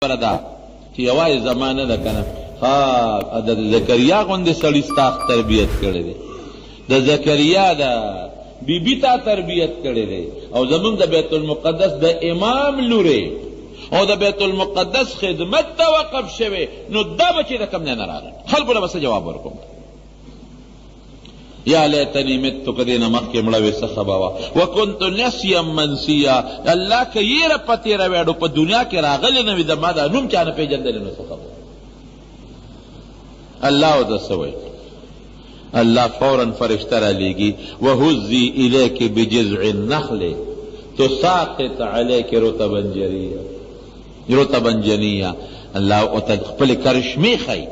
خبره ده چې یوازې زما نه ده که نه، ښه د زکریا غوندې سړي ستا تربیت کړی دی، د زکریا د بیبي تا تربیت کړی دی او زمونږ د بیت المقدس د امام لورې او د بیت المقدس خدمت ته وقف شوی، نو دا بچی د کوم ځای نه راغی؟ خلکو له به څه جواب ورکوم؟ یا لیتنی مت که دې نه مخکې مړه وې څه ښه به وه، وکنت نسیا منسیا، الله که یېره په تېره وی اډو په دنیا کې راغلې نه وي، د ما دا نوم چا نه پېژندلی نو څه ښه به وه. الله ورته څه وایي؟ الله فورا فرشته رالیږي، وهزي الیک بجذع النخل تساقط علیک رطبا جریا رطبا جنیا، الله ورته خپلې کرشمې ښایي،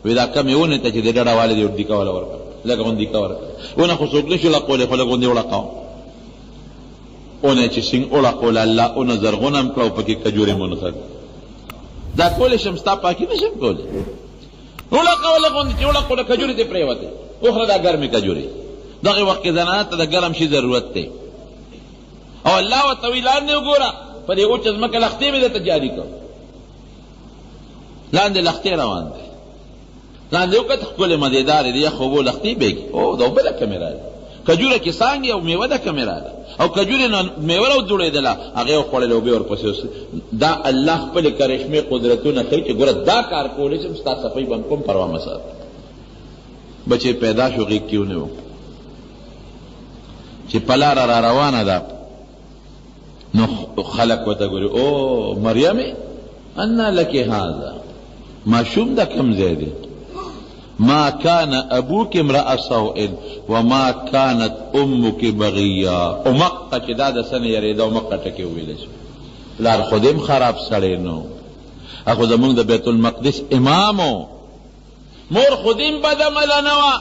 وی دا کمې ونې ته چې د ډډه والې دې دیکه وله ورکړه، لږه غوندې دیکه ورکړه، ونه خو څوک نه شي ړقولی خو لږ غوندې وړقوه. ونه چې څنګه وړقوله الله ونه زرغونه هم کړه او پکې کجورې مونښه. دا کولی شم ستا پاکي نه شم کولی. وړقوه لږ غوندې چې وړقوله کجورې ترې پرېوتې، وخوره دا ګرمې کجورې. دغه وخت کې زنانه ته د ګرم شي ضرورت دی او الله ورته وایي لاندې وګوره په دې وچه ځمکه لښتې مې درته جاري کړ. لاندې لښتې روان دی، لاندې وکت ښکلې مزېدارې دي، یخ اوبو لښتې بهېږي، او دا اوبه له کومې راځي؟ کجوره کې څانګې او مېوه د کومې راغله او کجورې نه مېوه راوځوړېدله، هغې وخوړلې، اوبه یې ورپسې وڅښلې. دا الله خپلې کرشمې قدرتونه ښيي چې ګوره دا کار کولی شم، ستا صفایي به هم کوم، پروا مه ساته. بچی پیدا شو، غېږ کې ونیو، چې په لاره را روانه ده نو خلک ورته ګوري، او مریمې انا لک هذا، ماشوم د کوم ځای دی؟ ما کان ابوک امرأ سوء وما کانت امک بغیا. اومقه چې دا د څه نه یریده، اومقه ټکی وویل شو. پلار خو دې هم خراب سړی نه و، هغه زمونږ د بیت المقدس امام و، مور خو دې هم بدعمله نه وه،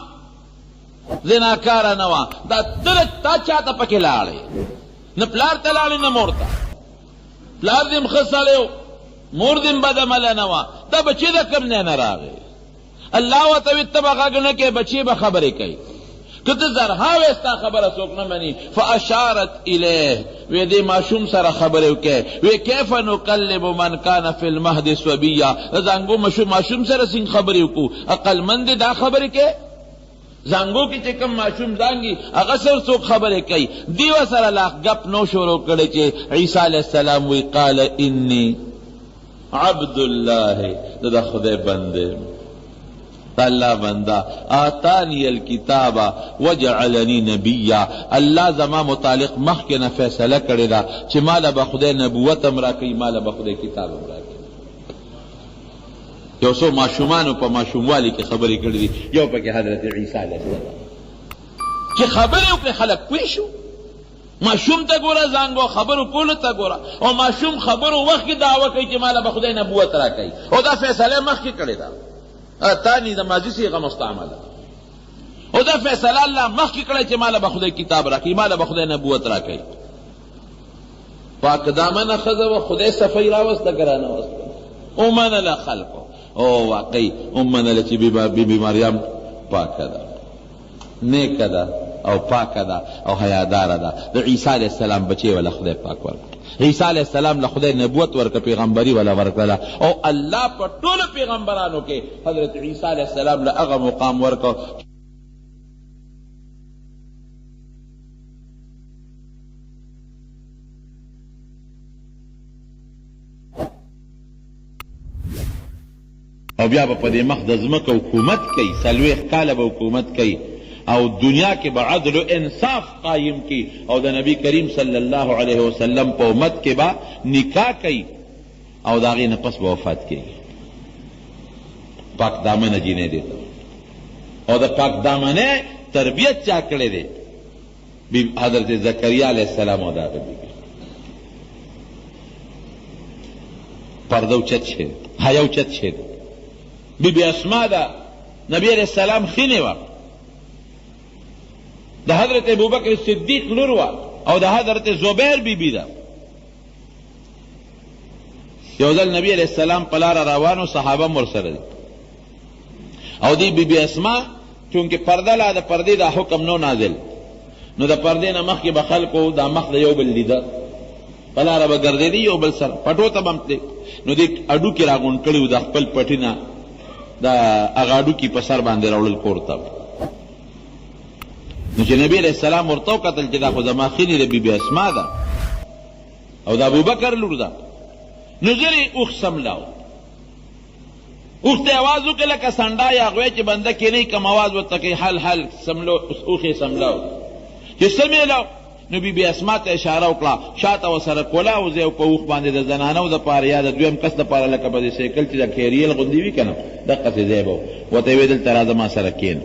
زناکاره نه وه، دا تره تا چاته پکې لاړې؟ نه پلار ته لاړې نه مور ته. پلار دې هم ښه سړی و، مور دې هم بدعمله نه وه، دا بچی د کوم ځای نه راغی؟ الله ورته وایي ته به غږ نه کوې، بچی به خبرې کوي. که ته زرها وې ستا خبره څوک نه مني. فاشارت الیه، وې دې ماشوم سره خبرې وکړې، وې کیف نکلم من کان فی المهد صبیا، د زانګو ماشوم سره څنګه خبرې وکړو؟ عقلمند دی دا خبرې کوي؟ زانګو کې چې کوم ماشوم زانګي هغه سره څوک خبرې کوي؟ دی ورسره لا ګپ نو شروع کړی چې عیسی علیه السلام وایي قال انی عبد الله، زه د خدای بنده یم، د الله بنده، آتانی الکتاب وجعلنی نبیا، الله زما متعلق مخکې نه فیصله کړې ده چې ما له به خدای نبوت هم راکوي، ما له به خدای کتاب هم راکوي. یو څو ماشومانو په ماشوموالي کې خبرې کړې دي، یو پکې حضرت عیسی علیه السلام چې خبرې وکړې خلک پوه شو. ماشوم ته ګوره، زانګو خبرو کولو ته ګوره، او ماشوم خبرو وخت کې دعوه کوي چې ماله به خدای نبوت راکوي، او دا فیصله مخکې کړې ده. تانی د ماضي صیغه مستعمله، او دا فیصله الله مخکې کړې چې ماله به خدای کتاب راکوي، ماله به خدای نبوت راکوي. پاک دامنه ښځه وه، خدای صفایي راوسته که رانه وسته؟ ومنله خلکو، او واقعي ومنله چې بي بي مریم پاکه ده، نیکه ده او پاکه ده او حیاداره ده. د عیسی علیه السلام بچی وله خدای پاک ورکړ، عیسی علیه السلام له خدای نبوت ورکړ، پیغمبري وله ورکړله، او الله په ټولو پیغمبرانو کې حضرت عیسی علیه السلام له هغه مقام ورکړ. او بیا به په دې مخ د ځمکه حکومت کوي، 40 کاله به حکومت کوي او دنیا کې به عدل و انصاف قایم کړي، او د نبی کریم صلی الله علیه وسلم په امت کې به نکاح کوي او د هغې نه پس به وفات کېږي. پاک دامنه جینۍ دی ته، او د پاک دامنۍ تربیت چا کړی دی؟ بی حضرت زکریا علیه السلام او د هغه بیبي. پرده اوچت شی ده، حیا اوچت شی ده. بی بی اسما ده نبی علیه السلام خینې وه، د حضرت ابوبکر صدیق لور وه او د حضرت زبیر بی بی ده. یو ځل نبی علیه السلام په لاره روانو، صحابه هم ورسره دي، او دی بی بی اسما چونکه پرده لا د پردې دا حکم نو نازل، نو د پردې نه مخکې به خلکو دا مخ د یو بل لیده. په لاره به ګرځېدې یو بل سره، پټو ته به هم تلې. نو دې هډوکي راغونډ کړي وو، د خپل پټي نه د هغه هډوکي په سر باندې راوړل کور ته. نو چې نبي علیه السلام ورته وکتل چې دا خو زما خینې د بیبي اسما ده او د ابوبکر لور ده، نو زر یې اوښ سملاو. اوښ ته اواز وکړ لکه سنډا یا غوی چې بنده کېنوي کوم اواز ورته کوي حل حل سملو، اوښ یې سملاو. چې سمېلاو نو بي بي اسما ته اشاره وکړه، شاته ورسره کولا او ځای په اوښ باندې د زنانو دپاره یا د دویم کس دپاره لکه په دې سایکل چې د کیریل غوندې وي که نه دقسې ځای به و، ورته یې ویل دلته راځه ما سره کېنه.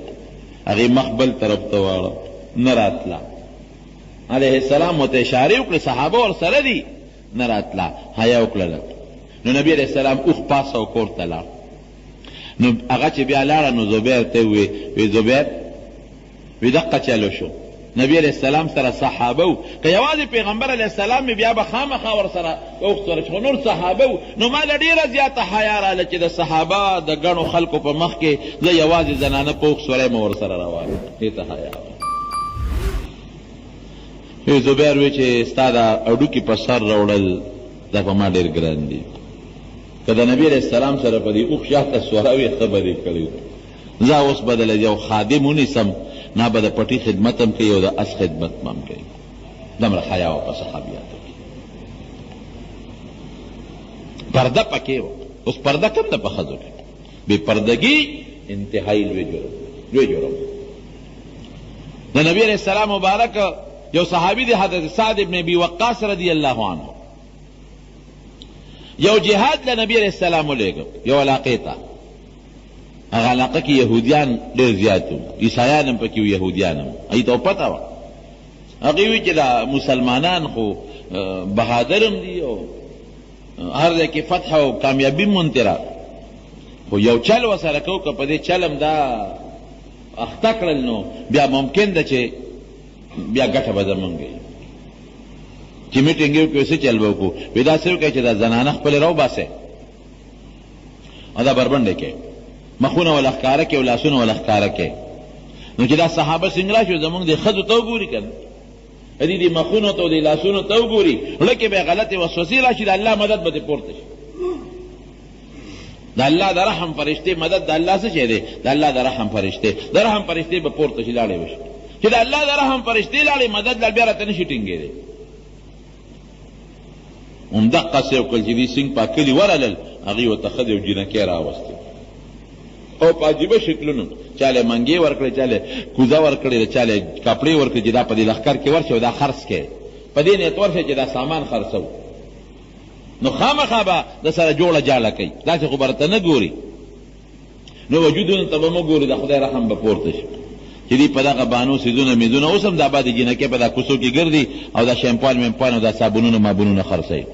هغې مخ بل طرف ته واړه، نه راتله. علیه السلام ورته اشارې وکړې، صحابه ورسره دي، نه راتله، حیا وکړله. نو نبي علیه السلام اوښ پاڅه او کور ته لاړ. نو هغه چې بیا لاړه نو زبیر ته یې وویل، وی زبیر وی دقه چل وشو، نبی علیه السلام سره صحابه وو، که یوازې پیغمبر علیه السلام وي بیا به خامخا ورسره اوښ سره شي، خو نور صحابه وو، نو ما له ډېره زیاته حیا راله چې د صحابه د ګڼو خلکو په مخ کې زه یوازې زنانه په اوښ سوری یم ورسره روان یم، دې ته حیا وه. وی زبیر وی چې ستا دا هډوکي په سر راوړل دا په ما ډېر ګران دي، که د نبی علیه السلام سره په دې اوښ شاته سوره وي ښه به دې کړي وو. زه اوس به د یو خادم ونیسم، نا به د پټي خدمت هم کوي او د اس خدمت به هم کوي. دومره حیا وه په صحابیاتو کې، پرده پکې وه. اوس پرده کم ده په ښځو کې، بې پردګي انتهایي لوی جرم، لوی جرم. د نبی علیه السلام مبارک یو صحابي دی حضرت سعد ابن ابي وقاص رضی الله عنه، یو جهاد له نبی علیه السلام ولېږه یو علاقې ته. هغه علاقه کې یهودیان ډېر زیات وو، عیسایان هم پکې وو، یهودیان هم. هغوی ته پته وه، هغوی وی چې دا مسلمانان خو بهادر هم دي او هر ځای کې فتح او کامیابي هم مونږ ته، خو یو چل ورسره کوو، که په دې چل هم دا اخته کړل نو بیا ممکن ده چې بیا ګټه به زمونږ وي. چې میټینګ یې وکړو څه چل به وکړو، وی داسې وکړئ چې دا زنانه خپلې راوباسئ او دا بربنډې کې مخونه ولا ښکاره کې او لاسونه ولا ښکاره کې. نو چې دا صحابه څنګه راشي زمونږ د ښځو ته وګوري که نه، دې دې مخونو ته او دې لاسونو ته وګوري، زړه کې به غلطې وسوسې راشي، د الله مدد به ترې پورته شي. د الله د رحم فرشتې مدد د الله څه شی دی؟ د الله د رحم فرشتې، د رحم فرشتې به پورته شي، لاړې به شي. چې د الله د رحم فرشتې لاړې مدد لاړ بیا راته نه شي ټینګېدی. همدقسې وکړل چې دوی سنګ پاک کلي ورغلل، هغوی ورته ښځې او جینکۍ راوستې او په عجیبه شکلونو، چا له منګې ورکړې، چا له کوزه ورکړې، چا له کپړې ورکړې چې دا په دې لښکر کې ورشي او دا خرڅ کړي، په دې نیت ورشي چې دا سامان خرڅوو، نو خامخا به د سره جوړه جاړه کوي، داسې خو به راته نه ګوري. نو وجودونو ته به مه ګوري، د خدای رحم به پورته شي چې دوی په دغه بانو څیزونه میزونه اوس هم دا بعضې جینکۍ په دا کوڅو کې ګرځي او دا شیمپوان میمپوان او دا صابونونه مابونونه خرڅوي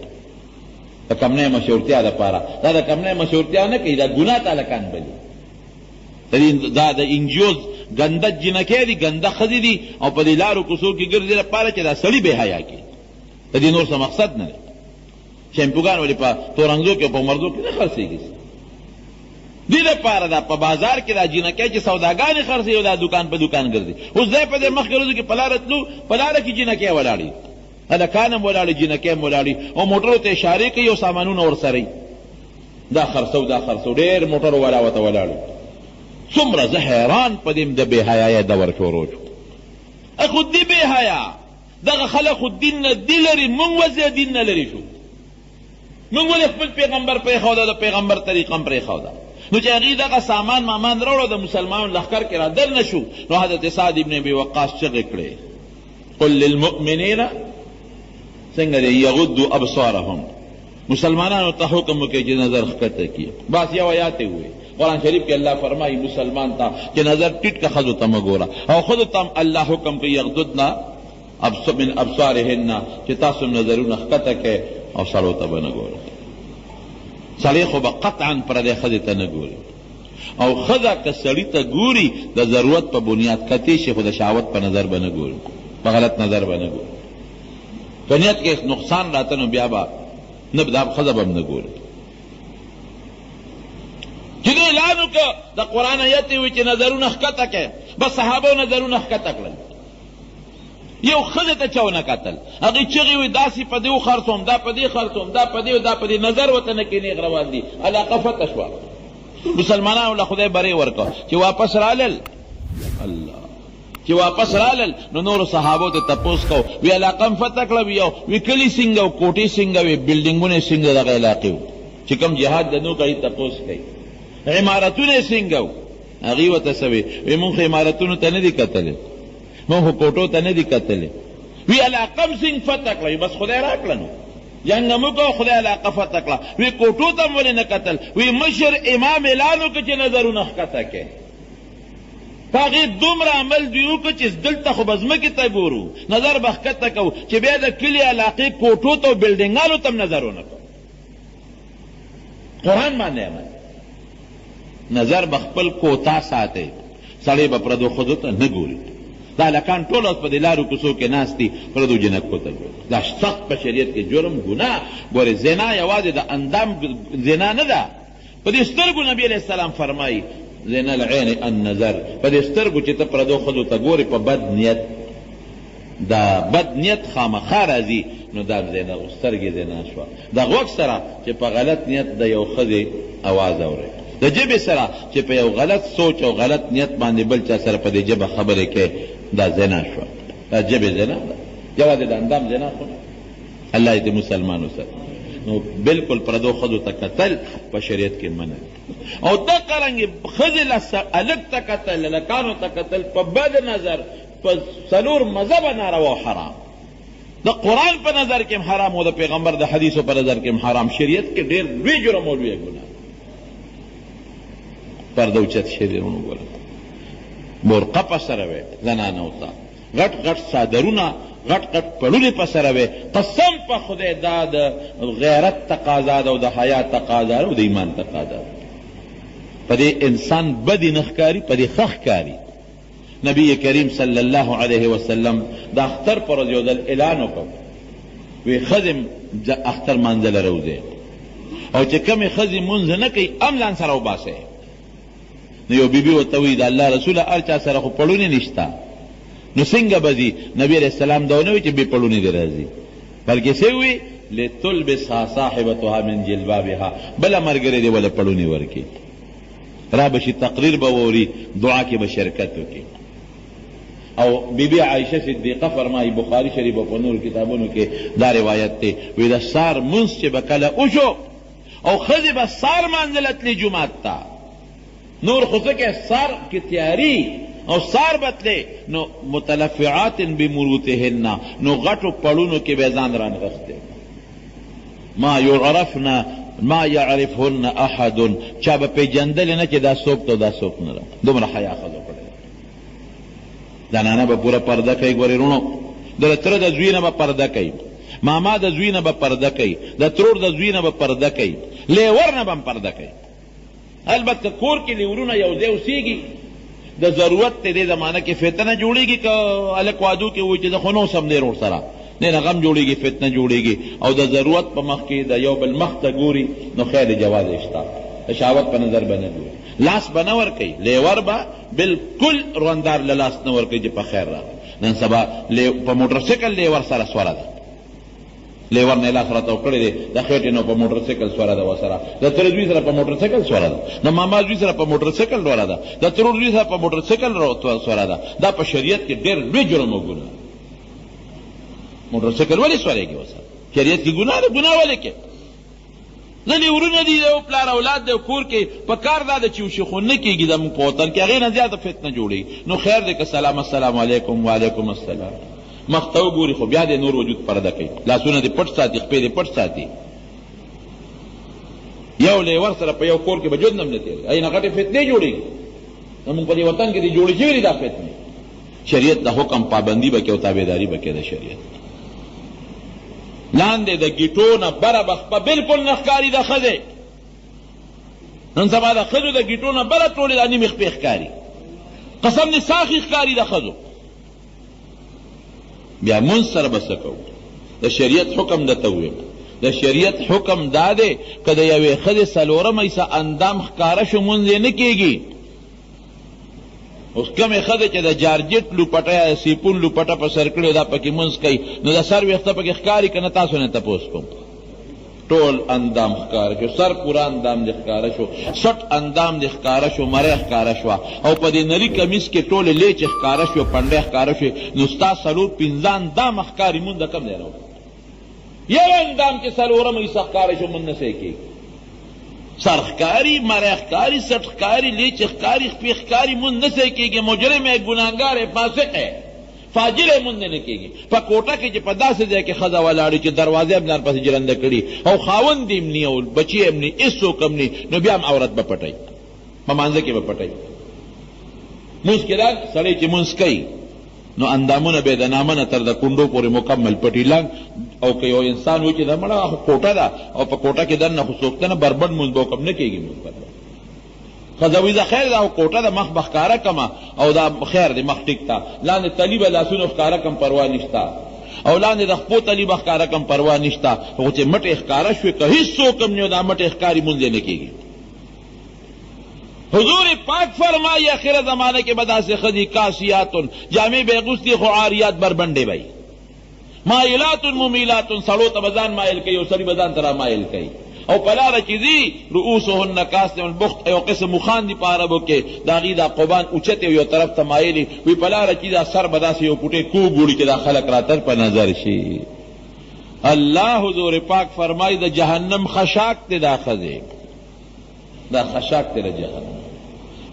د کمنۍ مشهورتیا دپاره. دا د کمنۍ مشهورتیا نه کوي، دا ګناه ته هلکان بلي. دا د انجیوز ګنده جینکۍ دي، ګنده ښځې دي او په دې لارو کوڅو کې ګرځي لپاره چې دا سړي بې حیا کړي. د دې نور څه مقصد نه دی. شیمپوګان ولې په تورنګزو کې او په مرزو کې نه خرڅېږي؟ دې لپاره دا په بازار کې دا جینکۍ چې سوداګانې خرڅوي او دا دکان په دکان ګرځي. اوس ځای په ځای مخکې ورځو کې په لاره تلو، په لاره کې جینکۍ ولاړې، هلکان هم ولاړې، جینکۍ هم ولاړې او موټرو ته اشارې کوي او سامانونه ورسره وي. دا خرڅو دا خرڅو، ډېر موټرو والا ورته ولاړ وي. څومره زه حیران په دې د بې حیایۍ دور شروع شو. خو دې بې حیا دغه خلک خو دین نه دي لرې، موږ ولې دین نه لرې شو؟ موږ ولې خپل پیغمبر پرېښوده، د پیغمبر طریقه هم پرېښوده؟ نو چې هغوی دغه سامان مامان راوړو د مسلمانانو لښکر کې را دننه شو، نو حضرت سعد ابن ابي وقاص چغې کړې، قل للمؤمنین څنګه دی یغضوا ابصارهم، مسلمانانو ته حکم وکړي چې نظر ښکته کړي. بس یو آیات یې وویل. قرآن شریف کې الله فرمایي مسلمان ته چې نظر ټیټ که ښځو ته مه ګوره، او ښځو ته هم الله حکم کوي یغضضن من ابصارهن، چې تاسو نظرونه ښکته کړئ او سړو ته به نه ګورئ. سړی خو به قطعا پردی ښځې ته نه ګوري، او ښځه که سړي ته ګوري د ضرورت په بنیاد کتی شي، خو د شهوت په نظر به نه ګوري، په غلط نظر به نه ګوري. که نیت کې نقصان راته نو بیا به نه، دا ښځه به هم نه ګوري. چې دې اعلان وکړ، د قرآن آیت یې وي چې نظرونه ښکته کړئ، بس صحابو نظرونه ښکته کړل. یو ښځې ته چا ونه کتل، هغې چغې وې داسې په دې وخرڅوم، دا په دې خرڅوم، دا په دې او دا په دې، نظر ورته نه کوي، نېغ روان دي، علاقه فتح شوه. مسلمانانو له خدای بری ورکړ چې واپس رالل. الله چې واپس رالل نو نورو صحابو ته تپوس کو، وی علاقه هم فتح کړه، وی او وی کلی څنګه او کوټې څنګه وی، بلډینګونه څنګه دغه علاقې وو چې کوم جهاد د نو کوي تپوس کوي، عمارتونه څنګه وو؟ هغوی ورته څه وی؟ وی مونږ خو عمارتونو ته نه دي کتلی، مونږ خو کوټو ته نه دي کتلی. وی علاقه هم څنګه فتح کړه؟ وی بس خدای راکړه نو جنګ هم وکړ، خدای علاقه فتح کړه. وی کوټو ته هم ولې نه کتل؟ وی مشر امام اعلان وکړ چې نظرونه ښکته کړئ. په هغې دومره عمل دوی وکړ چې دلته خو به ځمکې ته ګورو، نظر به ښکته کوو، چې بیا د کلي علاقې کوټو ته او بلډنګانو ته هم نظر ونه کوو. قرآن باندې عمل، نظر به خپل کوتا ساتي، سړی به پردو ښځو ته نه ګوري. دا هلکان ټوله ورځ په دې لارو کوڅو کې ناست دي، پردو جینکو ته ګوري. دا سخت په شریعت کې جرم، ګناه. ګورې زنا یوازې د اندام زنا نه ده، په دې سترګو نبی علیه السلام فرمایي زنا العین النظر، په دې سترګو چې ته پردو ښځو ته ګورې په بد نیت، دا بد نیت خامخا راځي، نو دا زنا سترګې زنا شوه. د غوږ سره چې په غلط نیت د یو ښځې اواز اورې، د ژبې سره چې په یو غلط سوچ او غلط نیت باندې بل چا سره په دې ژبه خبرې کوې، دا زنا شوه. دا ژبې زنا ده، یوازې د اندام زنا خو نه. الله دې مسلمان وساتي. نو بالکل پردو ښځو ته کتل په شریعت کې منع دي، او دغه رنګ ښځې له هلک ته کتل، هلکانو ته کتل په بد نظر په څلور مذهبه ناروا او حرام. د قرآن په نظر کې هم حرام او د پیغمبر د حدیثو په نظر کې هم حرام. شریعت کې ډېر لوی جرم او لویه ګناه. پرده اوچت شی دی وروڼو، ګوره برقه په سره وی زنانو ته، غټ غټ څادرونه، غټ غټ پړوني په سره وي. قسم په خدای دا د غیرت تقاضا ده او د حیا تقاضا ده او د ایمان تقاضا ده. په دې انسان بدې نه ښکاري، په دې ښه ښکاري. نبی کریم صلی الله علیه وسلم د اختر پر ورځ یو ځل اعلان وکړ، وی ښځې د اختر لمانځه له راوځئ او چې کومې ښځې لمونځ نه کوي هم ځان سره وباسئ. نو یو بیبي ورته وایي، د الله رسوله هر چا سره خو پړونی نشته، نو څنګه به ځي؟ نبي علیه السلام دا ونه ویل چې بې پړوني دې راځي، بلکې څه یې وویل؟ لتلبسها صاحبتها من جلبابها، بله ملګرې دې وله پړونی ورکړي، را به شي تقریر به واوري، دعا کې به شرکت وکړي. او بی بی عائشه صدیقه فرمایي، بخاري شریف او په نورو کتابونو کې دا روایت دی، وایي د سهار لمونځ چې به کله وشو او ښځې به سهار لمانځله تلې جومات ته، نور خو څه کې سهار کې تیاري او سهار به تلې، نو متلفعات بمروتهن، نو غټو پړونو کې به ځان رانغښتی، ما یعرفن ما یعرفهن احد، چا به پېژندلې نه چې دا څوک ده او دا څوک نه ده، دومره حیا ښځو کړې ده. زنانه به پوره پرده کوي، ګورې وروڼو، د تره د زوی نه به پرده کوي، ماما د زوی نه به پرده کوي، د ترور د زوی نه به پرده کوي، لیور نه به هم پرده کوي. البته کور کې لیورونه یو ځای اوسېږي، د ضرورت دی، دې زمانه کې فتنه جوړېږي، که هلک وادو کې ووایي چې زه خو نه اوسم دی ورور سره، دې نه غم جوړېږي، فتنه جوړېږي، او د ضرورت په مخ کې د یو بل مخ ته ګوري، نو خیر دی، جواز یې شته، د شهوت په نظر به نه ګوري، لاس به نه ورکوي، لیور به بلکل روندار له لاس نه ورکوي چې په خیر راغی. نن سبا په موټرسایکل لیور سره سوره ده، لیور نه لاس راتاو کړی دی د خېټې نه په موټر سایکل سوره ده، ورسره د تره زوی سره په موټر سایکل سوره ده، د ماما زوی سره په موټر سایکل سوره ده، د ترور زوی سره په موټر سایکل سوره ده. دا په شریعت کې ډېر لوی جرم او ګناه. موټر سایکل ولې سورېږي ورسره؟ شریعت کې ګناه ده، ګناه ولې کې؟ ځینې ورونه دي، د یو پلار اولاد دی، کور کې په کار دا ده چې وشي، خو نه کېږي. زموږ په وطن کې هغې نه زیاته فتنه جوړېږي. نو خیر دی که سلام السلام علیکم وعلیکم السلام مخ ته وګوري، خو بیا دې نور وجود پرده کوي، لاسونه دې پټ ساتي، خپې دې پټ ساتي. یو لیور سره په یو کور کې به ژوند هم نه تېروي، هغې نه غټې فتنې جوړېږي. زموږ په دې وطن کې دې جوړې شوې دي دا فتنې. شریعت د حکم پابندي به کوې او تابعداري به کوې د شریعت. لاندې د ګیټو نه بره به خپه بلکل نه ښکاري د ښځې. نن سبا د ښځو د ګیټو نه بره ټولې دا نیمې خپې ښکاري، قسم دې ساخي ښکاري د ښځو. بیا مونځ سره به څه کوو؟ د شریعت حکم درته ووایم. د شریعت حکم دا دی که د یوې ښځې څلورمه حصه اندام ښکاره شو مونځ یې نه کېږي. اوس کومې ښځې چې د جارجټ لوپټه یا د سیپون لوپټه په سر کړې دا پکې مونځ کوي، نو د سر ویښته پکې ښکاري که نه؟ تاسو نه تپوس کوم. ټول اندام ښکاره شو، سر پوره اندام دې ښکاره شو، سټ اندام دې ښکاره شو، مرۍ ښکاره شوه، او په دې نري کمیس کې ټولې لیچې ښکاره شوې، پنډی ښکاره شوې، نو ستا څلور پنځه اندامه ښکاري، مونځ د کوم ځای نه وکړو؟ یو اندام چې څلورمه حصه ښکاره شو، مونځ نه صحیح کېږي. سر ښکاري، مری ښکاري، سټ ښکاري، لیچې ښکاري، خپې ښکاري، مونځ نه صحیح کېږي، مجرم یې، ګناهګار یې، فاسق یې، فاجر یې، مونځ نه کېږي. په کوټه کې چې په داسې ځای کې ښځه ولاړه چې دروازه هم ځان پسې جرنده کړي او خاوند یې هم ني او بچی یې هم ني، هېڅوک هم ني، نو بیا هم عورت به پټوي، په مانځه کې به پټوي. مونځ کې دا سړی چې مونځ کوي نو اندامونه به د نامه نه تر د کونډو پورې مکمل پټي لنګ. او که یو انسان وي چې دا مړه خو کوټه ده او په کوټه کې دننه خو څوک نه، بربنډ مونځ به وکړم، نه کېږي مونځ بربنډ. ښځه وایي زه خیر دا خو کوټه ده، مخ به ښکاره کړم او دا خیر دی، مخ ټیک ده، لاندې تلي به لاسونو ښکاره کړم پروا نشته، او لاندې د خپو تلي به ښکاره کړم پروا نشته، خو چې مټې ښکاره شوې که هېڅوک هم نه دا مټې ښکاري، مونځ یې نه کېږي. حضور پاک فرمایي اخره زمانه کې به داسې ښځې کاسیات، جامې به یې اغوستي خو عاریات، بربنډې به وي، مایلات ممیلات، سړو ته به ځان مایل کوي او سړي به ځان ته رامایل کوي، او په لاره چې ځي رؤوسهن کاسنم البخت، یو قسم اوښان دي په عربو کې، د هغوی دا قبان اوچتې او یو طرف ته مایلې وي، په لاره چې دا سر به داسې یو پوټی کوږ وړي چې دا خلک راته په نظر شي. الله حضور پاک فرمایي د جهنم خشاک دی دا ښځې، دا خشاک دی د جهنم.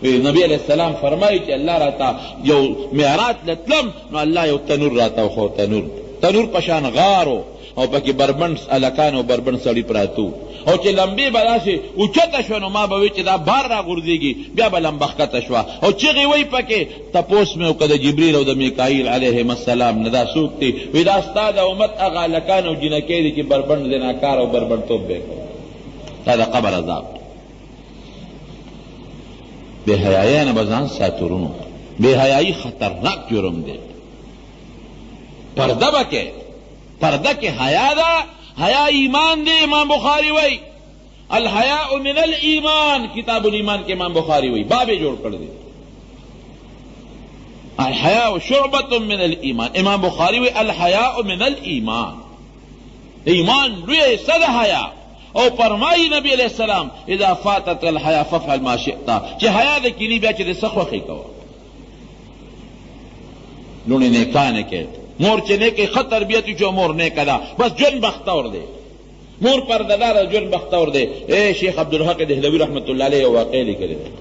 وی نبی علیه السلام فرمایي چې الله راته یو معراج له تلم نو الله یو تنور راته وښود، تنور تنور په شان غار و او پکې بربنډ هلکان او بربنډ سړي پراته وو، او چې لمبې به داسې اوچته شوه نو ما به وی چې دا بار راغورځېږي، بیا به لمبه ښکته شوه او چغې وایي پکې. تپوس مې وکړ د جبریل او د میکاییل علیهما السلام نه دا څوک دي؟ وی دا ستا د امت هغه هلکان او جینکۍ دي چې بربنډ زناکار او بربنډتوب به یې کوو. دا د قبر عذاب دی. بې حیایۍ نه به ځان ساتو وروڼو، بې حیایي خطرناک جرم دی. پرده به کې، پرده کې حیا ده، حیا ایمان دی. امام بخاري وایي الحیاء من الایمان، کتاب الایمان کې امام بخاري وایي، باب یې جوړ کړی دی، الحیاء شعبة من الایمان. امام بخاري وایي الحیاء من الایمان، ایمان لویه حصه ده حیا. او فرمایي نبی علیه السلام اذا فاتت الحیا فافعل ما شئت، چې حیا د کینی بیا چې د څه خوښې کوه، لوڼې نیکانې کې مور چې نیکې ښه تربیت وشي، مور نیکه ده بس ژوند بختور دی، مور پردهداره ژوند بختور دی. ای شیخ عبدالحق دهلوي رحمت الله علیه یو واقع لیکلی دی،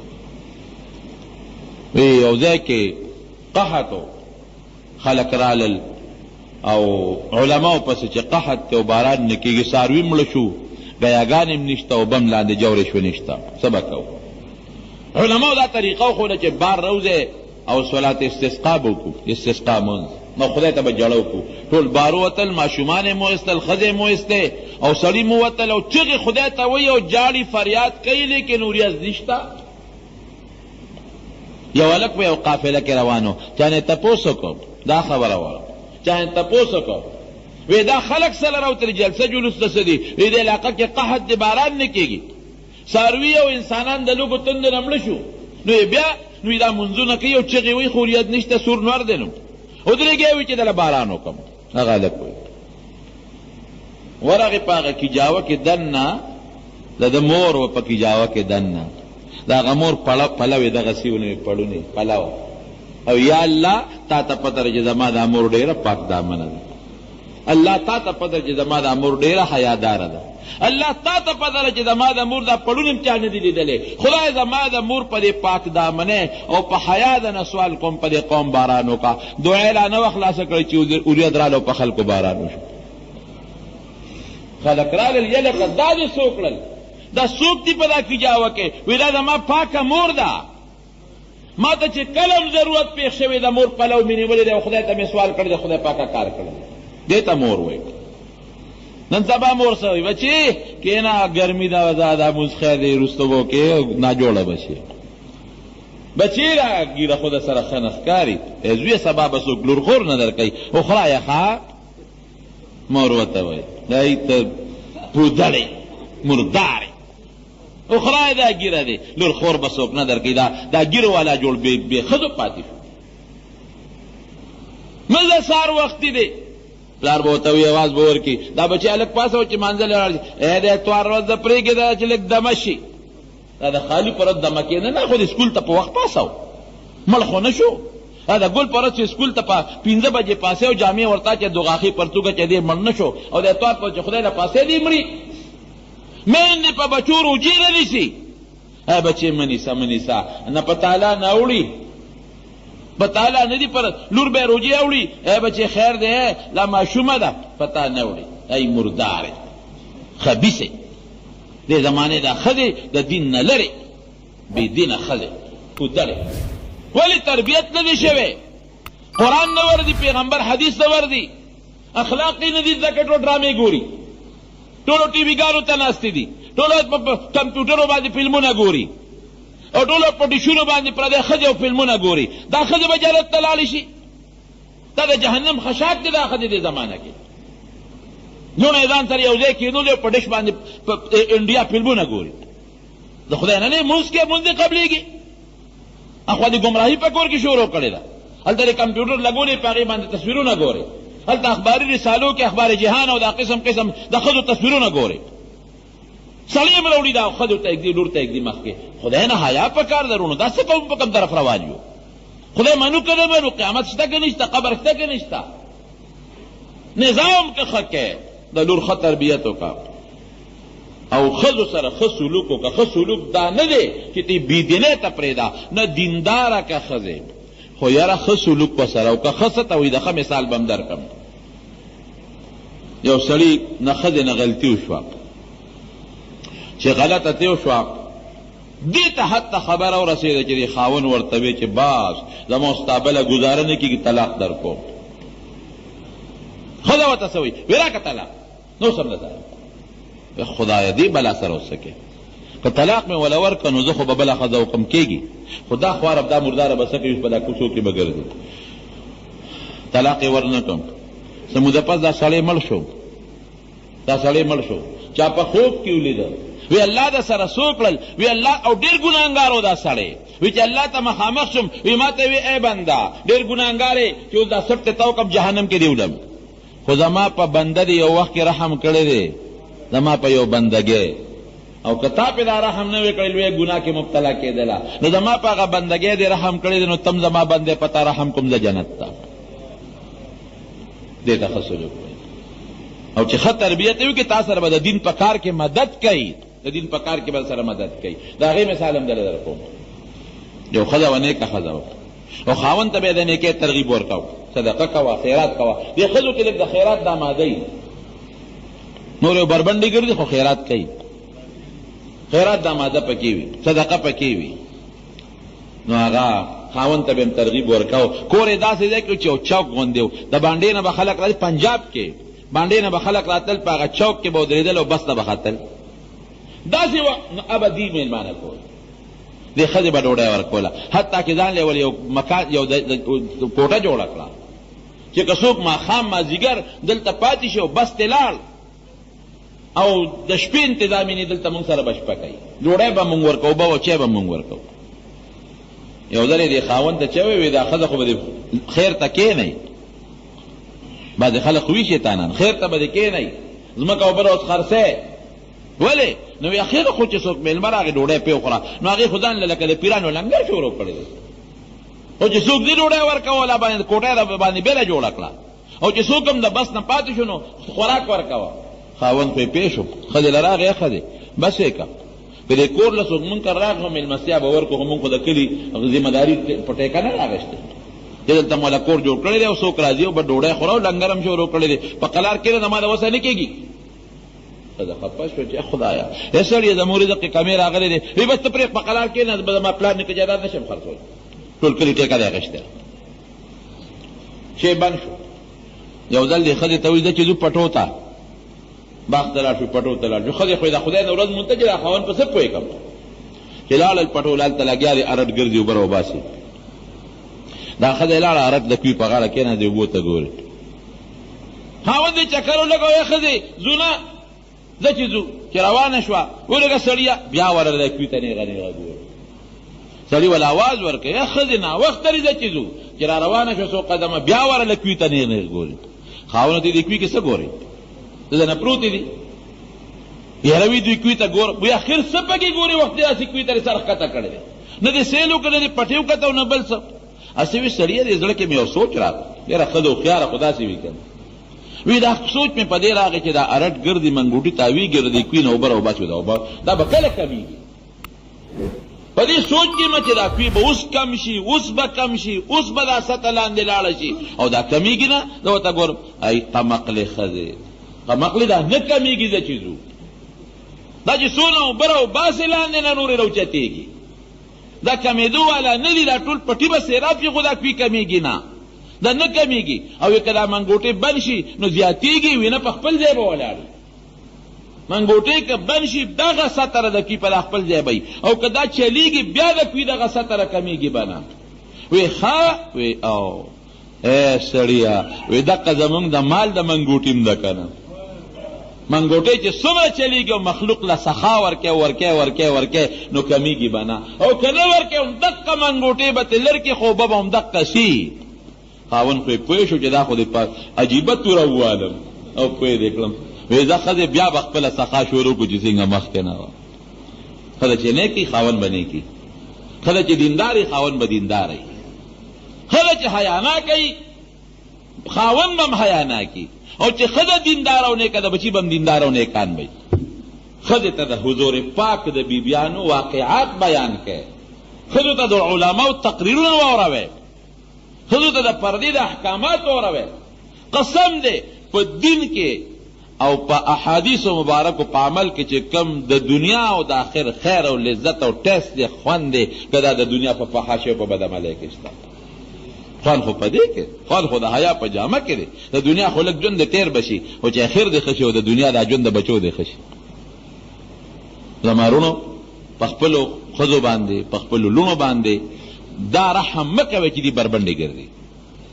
وی یو ځای کې قحط و، خلک رالل او علماو پسې چې قحط دی او باران نه کېږي، څاروي مړه شو، ګیاګانې هم نشته او بم لاندې جورې شوې نشته، څه به کوو؟ علماو دا طریقه وښوده چې بار راوځی او صلات استسقا به وکړو، استسقا مونځ، نو خدای ته به جړه وکړو. ټول بار ووتل، ماشومان یې مو ایستل، ښځې یې مو ایستې او سړي مو وتل او چغې خدای ته وایي او جاړي فریاد کوي، لیکن وریځ نشته. یو هلک په یو قافله کې روان و، چا نه تپوس وکړ، دا خبره وه، چا نه تپوس وکړ، وی دا خلک سره راوتلي جلسه جلوس ته څه دي؟ وی دې علاقه کې قحط دی، باران نه کېږي، څاروي او انسانان د لوږو تندو نه مړه شو، نو یې بیا نو دا مونځونه کوي او چغې وایي خو وریځ نشته، سور نور دی، نو ودرېږئ وي چې دله باران وکړم. هغه هلک وایي ورغی په هغه کیجاوه کې دننه، د ده مور وه په کیجاوه کې دننه، د هغه مور پلو یې دغسې ونیوی، پړونی پلو، او یا الله تا ته پته ده چې زما دا مور ډېره پاک دامنه ده، الله تا ته پته ده چې زما دا مور ډېره حیاداره ده، الله تا ته پته ده چې زما د مور دا پړونی هم چا نه دی لیدلی، خدای زما د مور په دې پاک دامنۍ او په حیا د نه سوال کوم په دې قوم باران وکړه. دعا یې لا نه وه خلاصه کړې چې وریځ راله او په خلکو باران وشو. خلک راغلل، یلکه دا دې څه وکړل، دا څوک دي په دا کیجاوه کې؟ وی دا زما پاکه مور ده، ما ته چې کله هم ضرورت پېښ شوی د مور پلو مې نیولی دی او خدای ته مې سوال کړی دی، خدای پاکه کار کړی دی. دې ته مور وایي. نن سبا مور څه وایي؟ بچي کښېنه، ګرمي ده، دا دا مونځ خیر دی، وروسته به وکړې، ناجوړه به شې. بچي را ږیره خو در سره ښه نه ښکاري، ای زویه سبا به څوک لور خور نه درکوي، وخوره یې ښه. مور ورته وایي، دی ته پودړې مردارې. اخرای دا ږیره دی لور خور به څوک نه درکوي دا دا ږیرو والا جوړ بې بې ښځو پاتې شو مزه سهار وختي دی پلار به ورته وي اواز به ورکړي دا بچی هلک پاڅوه چې لمانځه له لاړ شي ای د اتوار ورځ ده پرېږده چې لږ دمه شي دا د خالي پر ورځ دمه کېده نه خو د سکول ته په وخت پاڅو مړ خو نه شو دا د ګل پر ورځ چې سکول ته په 5 بجې پاسې او جامې ورته چې دوغاښې پرتوګه چې دی مړ نه شو او د اتوار پر چې خدای له پاسې دی مري میندې په بچو روجې نه نیسي ای بچې مه نیسه مه نیسه نه په تالا نه اوړي په تالا نه دي پر لور به روجې اوړي ای بچې خیر دی لا ماشومه ده په تا نه اوړي ای مردارې خبیثې دې زمانې دا ښځې د دین نه لرې بې دینه ښځې کودړې ولې تربیت نه دی شوی قرآن نه ورځي پیغمبر حدیث نه ورځي اخلاق یې نه دي زده کړي ټول ډرامې ګوري ټولو ټي وي ګانو ته ناستې دي ټولو په کمپیوټرو باندې فلمونه ګوري او ټولو په ډیشونو باندې پردی ښځې او فلمونه ګوري دا ښځې به جنت ته لاړې شي دا د جهنم خشاک دی دا ښځې دې زمانه کې لوڼه یې ځان سره یو ځای کېنولې او په ډش باندې په انډیا فلمونه ګوري د خدای نه نه مونځ کې مونځ دې قبلېږي اخوا دې ګمراهي په کور کې شروع کړې ده هلته دې کمپیوټر لګولې په هغې باندې تصویرونه ګورې هلته اخباري رسالو کې اخبار جهان او دا قسم قسم د ښځو تصویرونه ګورې سړی هم راوړي دا ښځو ته ږدي لور ته ږدي مخکې خدای نه حیا په کار ده وروڼو دا څه کوم په کوم طرف روان یو خدای منو که نه منو قیامت شته که نشته قبر شته که نشته نظام که ښه کې د لور ښه تربیت وکړه او ښځو سره ښه سلوک وکړه. ښه سلوک دا نه دی چې ته یې بې دینۍ ته پرېږده، نه دینداره که ښځې، خو یاره ښه سلوک ورسره وکړه. ښه څه ته وایي؟ د ښه مثال به هم درکړم. یو سړي نه ښځې نه غلطي وشوه، چې غلطه ترې وشوه، دې ته حد ته خبره ورسېده چې دې خاوند ورته وی چې بس زما او ستا بله ګزاره نه کېږي، طلاق درکوم. ښځه ورته څه وایي؟ وی راکړه طلاق. نو سم نه ده خدای دې بلا سره وسکه که طلاق مې ولا ورکړ نو زه خو به بله ښځه وکړم کېږي خو دا خواره دا مرداره به څه کوي په دا کوڅو کې به ګرځي طلاق یې ورنه کړم څه موده پس دا سړی مړ شو دا سړی مړ شو چا په خوب کې ولیده وی الله د سره سو کړل وی الله او ډیر ګناهګار و دا سړی وی چې الله ته مخامخ شوم وی ما ته وی ای بنده ډیر ګناهګار چې اوس دا سټ ته تاو کم جهنم کې دی ولم خو زما په بنده دې یو وخت کې رحم کړی دی، زما په یو بندګۍ، او که تا پرې دا رحم نه وی کړی لویه ګناه کې مبتلا کېدله، نو زما په هغه بندګۍ دې رحم کړی دی، نو ته هم زما بنده یې، په تا رحم کوم، ځه جنت ته. دې ته ښه سلوک وایي. او چې ښه تربیت یې وکړي، تا سره به د دین په کار کې مدد کوي، د دین په کار کې به سره مدد کوي. د هغې مثال هم درله درکوم. یو ښځه وه، نېکه ښځه وه. او خاوند ته به یې د نیکۍ ترغیب ورکاو، صدقه کوه، خیرات کوه. دې ښځو کې لږ د خیرات دا ماده وي، نور یو بربنډې ګرځي خو خیرات کوي، خیرات دا ماده پکې وي، صدقه پکې وي. نو هغه خاوند ته به هم ترغیب ورکاو. کور یې داسې ځای کې چې یو چوک غوندې و، د بانډې نه به خلک راځي، پنجاب کې بانډې نه به خلک راتلل، په هغه چوک کې به ودرېدل او بس ته به ختل، داسې وه. نو ابدي مېلمانه کول. دې ښځې به ډوډۍ ورکوله، حتی که ځان له یې یو مکان یو کوټه جوړه کړه چې که څوک ماښام مازدیګر دلته پاتې شي او بس ته لاړ او د شپې انتظام یې نه، دلته موږ سره به شپه کوي، ډوډۍ به موږ ورکوو، اوبه او چای به موږ ورکوو. یو ځل یې دې خاوند ته چا وویل، دا ښځه خو به دې خیر ته کښېنوي، بعضې خلک خو وي شیطانان، خیر ته به دې کښېنوي، ځمکه اوبه به اوس خرڅوې، ولې؟ نو وی اخر خو چې څوک مېلمه راغی ډوډۍ پرې وخوره، نو هغې خو ځان له لکه د پیرانو لنګر شروع کړی دی. خو چې څوک دې ډوډۍ ورکوله باندې کوټه یې باندې بېله جوړه کړه، او چې څوک هم د بس نه پاتې شو نو خوراک ورکوه. خاوند خو یې پوه شو، ښځې له راغی، ښځې بس یې که که دې کور له څوک مونږ کره راغی خو مېلمستیا به ورکړو، خو مونږ خو د کلي ذمه داري په ټیکه نه راغېستې چې دلته مو له کور جوړ کړی دی او څوک راځي او به ډوډۍ خوره او لنګر هم شروع کړی دی، په قلار کښېنه زما د وسه نه کېږي. ښځه خپه شوه چې خدایه ای سړیه زموږ رزق کې کمی راغلی دی، وی بس ته پرې په قلار کښېنه، زه به زما پلار نیکه جایداد نه شم خرڅولی، ټول کلي ټیکه دی اخیستی. شی بند شو. یو ځل دې ښځې ته وایي ځه چې ځو پټو ته، باغ ته لاړ شو، پټو ته لاړ شو. ښځې خو یې د خدای نه ورځ مونته چې دا خاوند په څه پوه کړم. چې لاړل پټو له هلته لګیا دی ارټ ګرځي اوبه راوباسي. دا ښځه لاړه ارټ د کوی په غاړه کېناسته اوبو ته ګوري. خاوند یې چکر ولګاوه، ای ښځې ځو نه. ځه چې ځو. چې روانه شوه، ولګه سړیه، بیا ورغله کوی ته نېغه نېغه ګوري. سړي ولا اواز ورکړ، ای ښځې ناوخته دي، ځه چې ځو. چې را روانه شوه څو قدمه، بیا ورغله کوی ته نېغ نېغ ګوري. خاوند ته دې کوی کې څه ګورې؟ څه درنه پروتې دي؟ یاره وی دوی کوی ته ګور، وی اخر څه پکې ګوري؟ وخت دې داسې کوی ته سر ښکته کړی دی، نه دې سیل وکړ، نه دې پټې وکته او نه بل څه. هسې وي سړیه دې زړه کې مې یو سوچ راغی، ډېره ښځه هوښیاره خو داسې وي که نه. وی دا سوچ مې په دې راغی چې دا ارټ ګرځي، منګوټي تاویږي، د دې کوی نه اوبه راوباسي، دا اوبه دا به کله کمیږي؟ په دې سوچ کې مه چې دا کوی به اوس کم شي، اوس به کم شي، اوس به دا سطح لاندې لاړه شي او دا کمیږي نه. زه ورته ګورم، ای قمقلې ښځې، قمقلې دا نه کمیږي. زه چې ځو دا چې څونه اوبه راوباسې لاندې نه نورې راوچتېږي، دا کمېدو والا نه دي. دا ټول پټي به سیراب شي خو دا کوی کمیږي نه، دا نه کمیږي. او که دا منګوټې بند شي نو زیاتېږي وي نه، په خپل ځای به ولاړ وي. منګوټې که بند شي دغه ستره د کوی په خپل ځای به وي، او که دا چلیږي بیا د کوی دغه ستره کمیږي به نه. وی ښه وی او ای سړیه، وی دقه زمونږ د مال د منګوټي هم ده که نه. منګوټې چې څومره چلیږي او مخلوق له سخا ورکې ورکې ورکې ورکې نو کمیږي به نه، او که نه ورکې هم دقه منګوټې به ترې لر کړي، خو اوبه به هم دقه سي. خاوند خو یې پوه شو چې دا خو دې په عجیبه توره ووالم او پوه دې کړم. وی ځه ښځې بیا به خپله سخا شروع کړو چې څنګه مخکې نه وه. ښځه چې نیک وي خاوند به نیک وي، ښځه چې دیندار وي خاوند به دیندار وي، ښځه چې حیاناکه وي خاوند به هم حیاناک وي، او چې ښځه دینداره او نیکه ده بچي به هم دیندار او نیکان به وي. ښځې ته د حضور پاک د بیبیانو واقعات بیان کړئ، ښځو ته د علماو تقریرونه واوروئ، ښځو ته د پردې د احکامات واوروئ. قسم دی په دین کې او په احادیثو مبارکو په عمل کې چې کوم د دنیا او د آخر خیر او لذت او ټیسټ دی، خوند دی، که دا د دنیا په فحاشۍ او په بدعملۍ کې شته. خوند خو په دې کې، خوند خو د حیا په جامه کې دی. د دنیا خو لږ ژوند دی تېر به شي، خو چې اخر دې ښه شي او د دنیا دا ژوند د بچو دې ښه شي. زما وروڼو، په خپلو ښځو باندې، په خپلو لوڼو باندې دا رحم مه کوئ چې دي بربنډې ګرځي.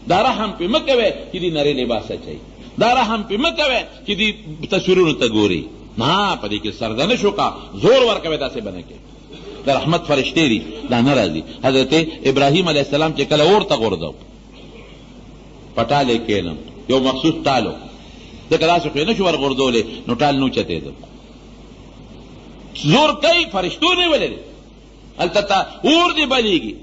دا رحم پې مه کوئ چې دي نری لباس اچوي. دا رحم پې مه کوئ چې دي تصویرونو ته ګوري. نه، په دې کې سرزنش وکړه، زور ورکوئ، داسې به نه کوي. د رحمت فرشتې دي، دا نه راځي. حضرت ابراهیم علیه السلام چې کله اور ته غورځو، په ټال یې کښېنم، یو مخصوص ټال و، ځکه داسې خو یې نه شو ورغورځولی، نو ټال نه اوچتېده. زور کوي، فرشتو نیولی دی، هلته ته اور دې بلېږي.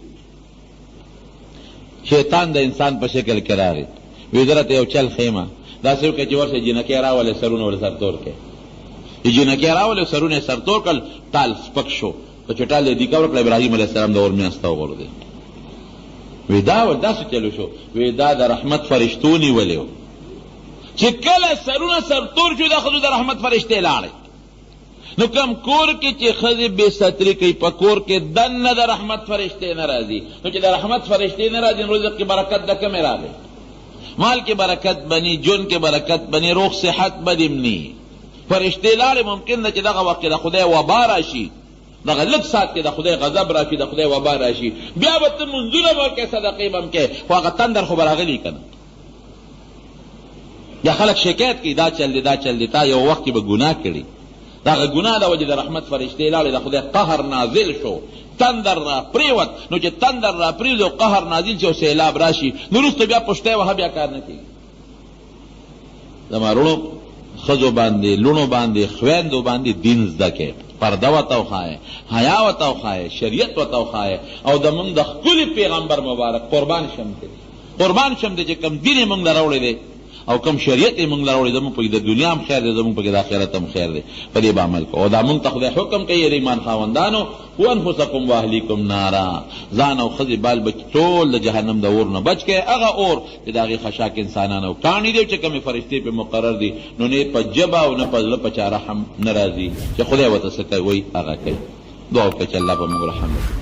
شیطان د انسان په شکل کې راغی، وی زه راته یو چل ښیم، داسې وکړه چې ورشه جینکۍ راولې، سرونه ورله سرتور کړې. چې جینکۍ راولې، سرونه یې سرتور کړل، ټال سپک شو. خو چې ټال یې دیکه ورکړه، ابراهیم علیه السلام د اور میانځ ته وغورځېد. وی دا ول داسې چل وشو؟ وی دا د رحمت فرشتو نیولی و، چې کله سرونه سرتور شو د ښځو د رحمت فرشتې لاړې. نو کوم کور کې چې ښځې بې ستري کوي، په کور کې دننه د رحمت فرشتې نه راځي. نو چې د رحمت فرشتې نه راځي، نو رزق کې برکت د کومې راغی؟ مال کې برکت بني، ژوند کې برکت بني، روغ صحت به دې ني. فرشتې لاړې، ممکن ده چې دغه وخت کې د خدای وبا راشي، دغه لږ ساعت کې د خدای غضب راشي، د خدای وبا راشي، بیا به ته لمونځونه به ورکوې، صدقې به هم کوې، خو هغه تندر خو به راغلی که نه. بیا خلک شکایت کوي، دا چل دی، دا چل دی، تا یو وخت کې به ګناه کړې، د هغه ګناه د وجې د رحمت فرشتې لاړې، د خدای قهر نازل شو، تندر را پرېوت. نو چې تندر را پرېوځي او قهر نازل شي او سیلاب راشي، نو وروسته بیا پشتی وهه، بیا کار نه کېږي. زما وروڼو، ښځو باندې، لوڼو باندې، خویندو باندې دین زده کړئ، پرده ورته وښایئ، حیا ورته وښایئ، شریعت ورته وښایئ، او د موږ د ښکلي پیغمبر مبارک قربان شم ترې، قربان شم دې چې کوم دین یې موږ له راوړی دی او کوم شریعت یې موږ له راوړی، زموږ پکې د دنیا هم خیر دی، زموږ پکې د آخرت هم خیر دی، په دې به عمل کوو. او دا موږ ته خدای حکم کوي، د ایمان خاوندانو، قو انفسکم واهلیکم نارا، ځان او ښځې بال بچي ټول د جهنم د اور نه بچ کړئ، هغه اور چې د هغې خشاک انسانان او کاڼي دي او چې کومې فرشتې پرې مقرر دي، نو نه په ژبه او نه په زړه په چا رحم نه راځي، چې خدای ورته څه کوي هغه کوي. دعا وکړئ چې الله په موږ رحم وکړي.